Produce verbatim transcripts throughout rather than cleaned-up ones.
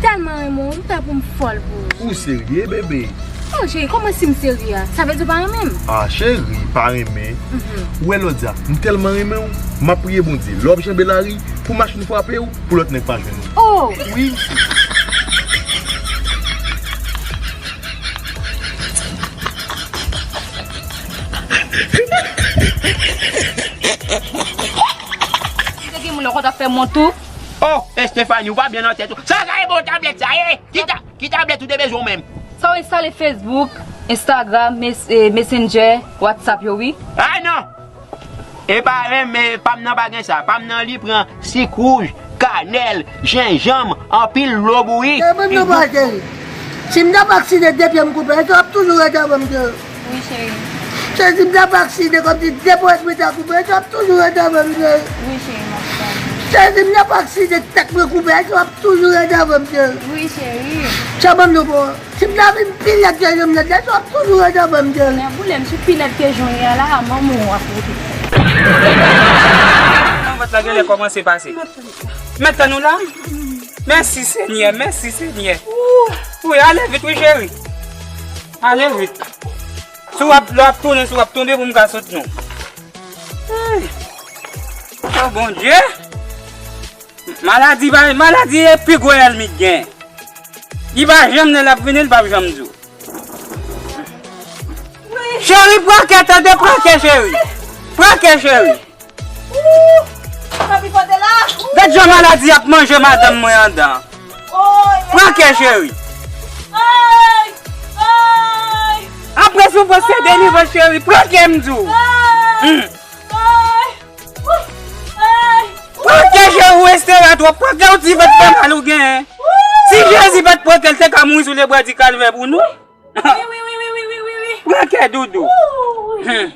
tèlman renmen w, m pè pou m fòl pou ou. Ou serye, bebe? Oh, cheri, kòman si m serye a? Sa vle di w pa renmen m? Ah, cheri, pa renmen. Mhm. Ou wè lòdya, m tèlman renmen w, m ap priye Bondye, lè w ap janbe lari, pou machin frape w, pou lòt nèg pa jwenn ou. Oh! Wi. Te gen moun lè w konn ap fè mont ou. Oh, Estefani, ou pa byen nan tèt ou. Sa ka e bon tablèt sa ye? Ki ta, ki tablèt ou te bezwen ou menm? Sa w enstale Facebook, Instagram, mes, eh, Messenger, WhatsApp yo, wi. Ah non! E pa renmen, pa m nan pa gen sa. Pa m nan li pran sik wouj, kanèl, jenjanm, anpil dlo bouyi. Cheri, ban m nan pwa, cheri. Si m ta pa akside de pye m koupe, èske w ap toujou ret avè m, cheri? Wi, cheri. Cheri, si m ta pa akside kòmsi de ponyèt mwen ta koupe, èske w ap toujou ret avè m, cheri? Wi, cheri, m ap tann. Cheri, si m ta pa akside tèt mwen koupe, èske w ap toujou ret avè m, cheri? Wi, cheri. Cheri, ban m nan pwa. Si m ta vin pi lèd ke jan m lèd la, èske w ap toujou ret avè m, cheri? Nèboulem, si w pi lèd ke jan w ye a la, manman w ap rete. Nan vant la genlè kòmanse pase. Mèt tann ou la? Mèsi, Senyè, mèsi, Senyè. Wi, ale vit, wi, cheri. Ale vit. Si w ap, lè w ap tounen, si w ap tonbe pou m ka sot nou. Ay. Oh, Bondye. Maladi pa, maladi e pi gwo ènmi k gen. Li pa janm nan l ap vini, li p ap janm di w. Cheri, pran kè, tande, pran kè, cheri. Pran kè, cheri. Gad jan maladi ap manje madanm mwen anndan. Pran kè, cheri. Apre si w posede li, cheri, pran kè, m di w. Hmm. Pran kè, cheri, ou estera twòp. Pran kè, ou ti vant fè mal ou genyen. Si Jezi pa t pran kè l, te ka mouri sou lebwa di kalvè pou nou. Pran kè, doudou. Hmm.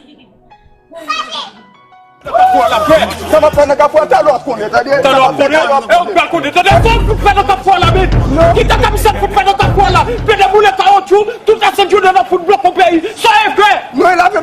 Sa m ap fè nan Kafou a, talè w ap konnen, tande? Talè w ap konnen? E, ou pral konnen, tande? Fò w fout fè nan Kafou a la, men. Kite kòmisa fout fè nan Kafou a la. Pede boule kawotchou, tout asèt jounen nan fout bloke peyi. Sa e vre. Nou e lave